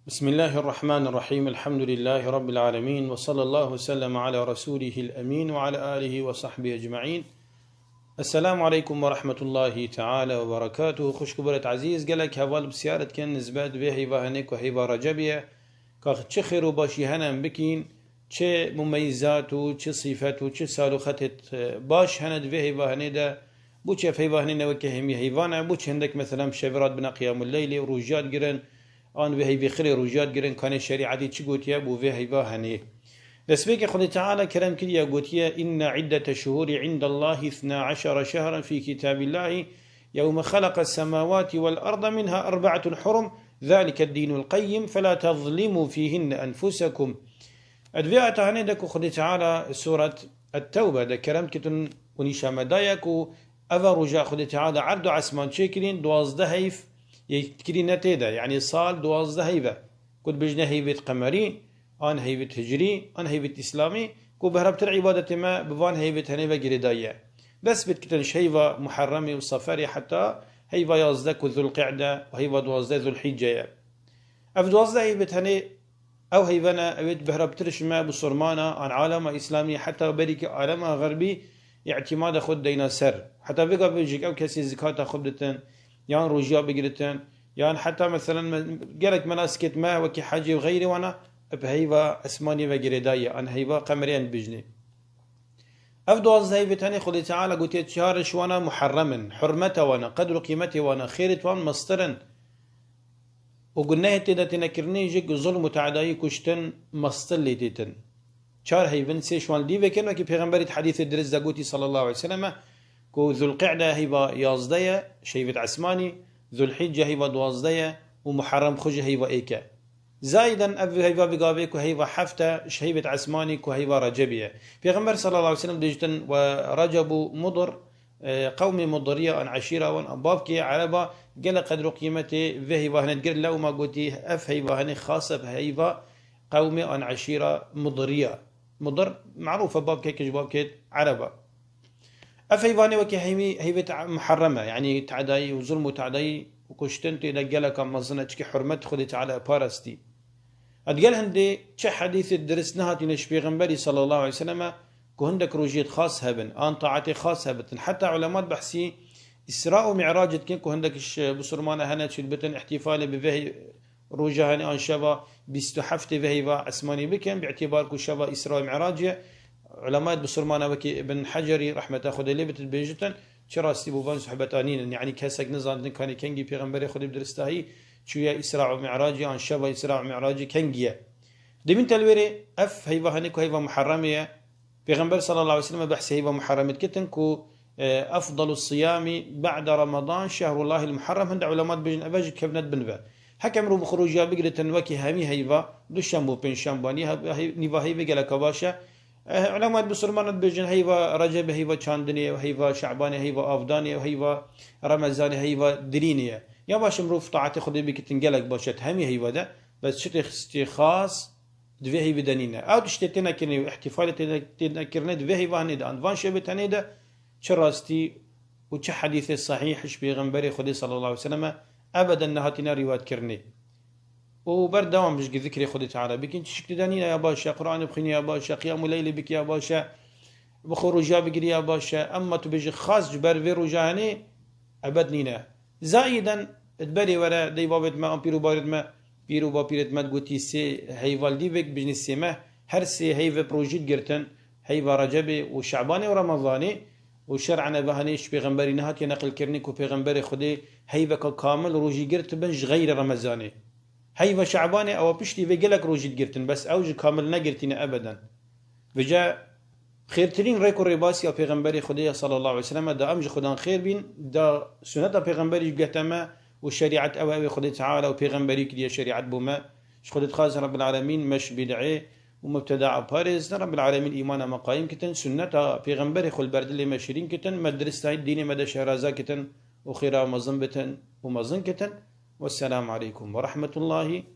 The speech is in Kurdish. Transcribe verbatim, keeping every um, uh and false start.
بسم الله الرحمن الرحيم. الحمد لله رب العالمين. وصلى الله وسلم على رسوله الأمين وعلى آله وصحبه أجمعين. السلام عليكم ورحمة الله تعالى وبركاته. Xwişk û birêt ezîz, gelek heval pisyar dikin nisbet vê heyva henê ku heyva Recebî ye, ka çi xêr û başî hene em bikîn, çi mumeyîzat û çi sîfet û çi sal û xetê, e, baş hene di vê heyva henê de, bo çi ev heyva henê ne weke hemî heyvan e, bo çi hindek, meselan, bi şevê re dibine qiyamul leylê û rojîya digirin, an vê heyvê xirê rojîya digirin, kanê şerîetî çi gotiye bo vê heyva henê. Destpêkê Xwedê Teala kerem kiriye, gotiye, "إن عدة الشهور عند الله اثنا عشر شهرا في كتاب الله يوم خلق السماوات والأرض منها أربعة حرم ذلك الدين القيم فلا تظلموا فيهن أنفسكم." Di vê ayeta henê de ku Xwedê Teala Sûret Et-Tewbe de kerem kitin û nîşa me daye ku eva roja Xwedê Teala erd û esman çêkirîn, duwazdeh heyv yektirî ne tê de, yanî sal duwazdeh heyv e. Ku dibêjne heyvêt qemerî, an heyvêt hicrî, an heyvêt îslamî, ku behrabtir îbadetê me bi van heyvêt henê ve girêdayî ye. Dest pê dikitin ji heyva Muherremê û Seferê heta heyva yazdeh ku Zulqe'de û heyva duwazdeh Zulhicce ye. Ev duwazdeh heyvêt henê ew heyve ne, ew ê behrabtir ji me Bisurmana, an alema îslamî, heta berî ki alema xerbî îtîmada xwe dideyna ser. Heta vê gavê jî ew kesê zikata xwe biditin, yan rojîya bigiritin, yan heta meselen me, gelek menasikêt me wekî hecê û xeyrê wana, bi heyva esmanî ve girêdayî ye, an heyva qemerî em dibêjinê. Ev duwazdeh heyvê tenê Xwedê Teala gotiye çar ji wana muherrem in, hurmeta wana, qedr û qîmetê wana, xêrêt wan mestir in. Û gunehê tê de têne kirinê jî ku zulm û teadayî, kuştin, mestir lê têtin. Çar heyvin, sê ji wan li dî vekin, wekî Pêxemberî di hedîsê dirist de gotî sallallahu aleyhi ve selleme ku Zulqe'de heyva yazdeh ye, şeyvit esmanî, Zulhicce heyva duwazdeh ye û Muharrem xwe jî heyva êk e. Zayiden ev heyva bi gavê ku heyva heft e, ji heyvit esmanî ku heyva Recebî ye. Pêxember sallallahu aleyhi ve sellem dîjtin we Receb û Mudr, e, qewmê Mudriya an eşîra wan, an bavkê Ereba, gelek qedr û qîmetê vê heyva hene digir. Lewma gotî, ev heyva hene xas e bi heyva qewmê an eşîra Mudriya. Mudr merûf e, bavkek ji bavkê Ereba. Ev heyvanê wekî heyvî, heyvê te-, muherrem e, yanî teadayî û zulm û teadayî û kuştin tê de geleka mezin e, çikî hurmet Xwedê Teala parastî. Digel hindê çi hedîsê dirist nehatîne ji Pêxemberî sallallahu aleyhi ve selleme ku hindek rojiyêt xas hebin, an taetê xas hebitin. Heta ulemat behsî Îsra û Mi'racê dikin ku hindek ji bisurmana hene çi dibitin îhtîfalê bi vê roja hene an şeva bîst û heftê vê heyva esmanî bikin, bi îtîbar ku şeva Îsra û Mi'racê ye. Ulemayêt bisurmana wekî Ibn Hecerî rehmeta Xwedê lê bitin dibêjitin, çi rastî bo van sohbeta nînin. Yanî kesek nizanditin kanê kengî Pêxemberê Xwedê bi diristahî çûye Îsra û Mi'racê an şeva Îsra û Mi'racê kengî ye. Demîn telwêrê ev heyva hene ku heyva Muharremê ye. Pêxember sallallahu aleyhi ve sellem behsê heyva Muharremê dikitin ku, e, efdalu siyami ba'de Ramadan şehrullahil Muharrem. Hinde ulema dibêjin ev jî dikevne di bin ve. Heke mirov bi xwe rojiya bigiritin wekî hemî heyva, duşembe û pêncşembe, nî-, he-, he-, nîva heyvê geleka baş e. E, ulemayêt bisurmana dibêjin heyva Recebê, heyva çandinê ye, heyva Şebanê, heyva avdanê ye, heyva Remezanê, heyva dirînê ye. Ya baş e mirov taetê Xwedê bikitin gelek baş e di hemî heyva de. Bes çi tê xistê xas di vê heyvê de nîne. Ew tiştê têne kirinê û îhtîfalê têne, têne kirinê di vê heyvanê de, an van şevê tenê de çi rastî û çi hedîsê sahîh ji Pêxemberê Xwedê sallallahu aleyhi ve selleme ebeden nehatîne rîwayet kirinê. Û berdewam ji zikrê Xwedê Teala bikin. Çi şik tê de nîne ya baş e, Qur'anê bixwînî ya baş e, qiyamû leylê bikî ya baş e, bi xwe rojiya bigirî ya baş e. Emma tu bêjî xas ji ber vê roja henê, ebed nîne. Zayiden di berê were dey bavêt me an pîr û barêt me, pîr û bapîrêt me digotî sê heyva li dî vek bijnî sê meh, her sê heyve bi rojî digirtin, heyva Recebê û Şebanê û Remezanê û şer'en ev hanê ji pêxemberî nehatiye neqilkirinê ku pêxemberê Xwedê heyveka kamil rojî girtibin ji xeyrê Remezanê. Heyva Şebanê ewa piştî vê gelek rojî digirtin, bes ew ji kamil negirtîne ebeden. Vêca xêrtirîn rêk û rêbasiya Pêxemberê Xwedê ya sallallahu aleyhi ve sellem e, da em ji Xudan xêr bîn, da suneta Pêxemberî ji guhte me û şerîet ew e, ew ê Xwedê Teala û Pêxemberî kiriye şerîet bo me. Ji Xwedê dixwazin Rebbil Alemîn me ji bîd'ê û mubteda'ê parêzin, Rebbil Alemîn îmana me qayîm kitin, sunneta Pêxemberê xwe li ber dilê me şirîn kitin, me diristayî dînê me de şehraza kitin û xêra mezin bitin û mezin kitin. Wesselamu aleykum ve rahmetullahi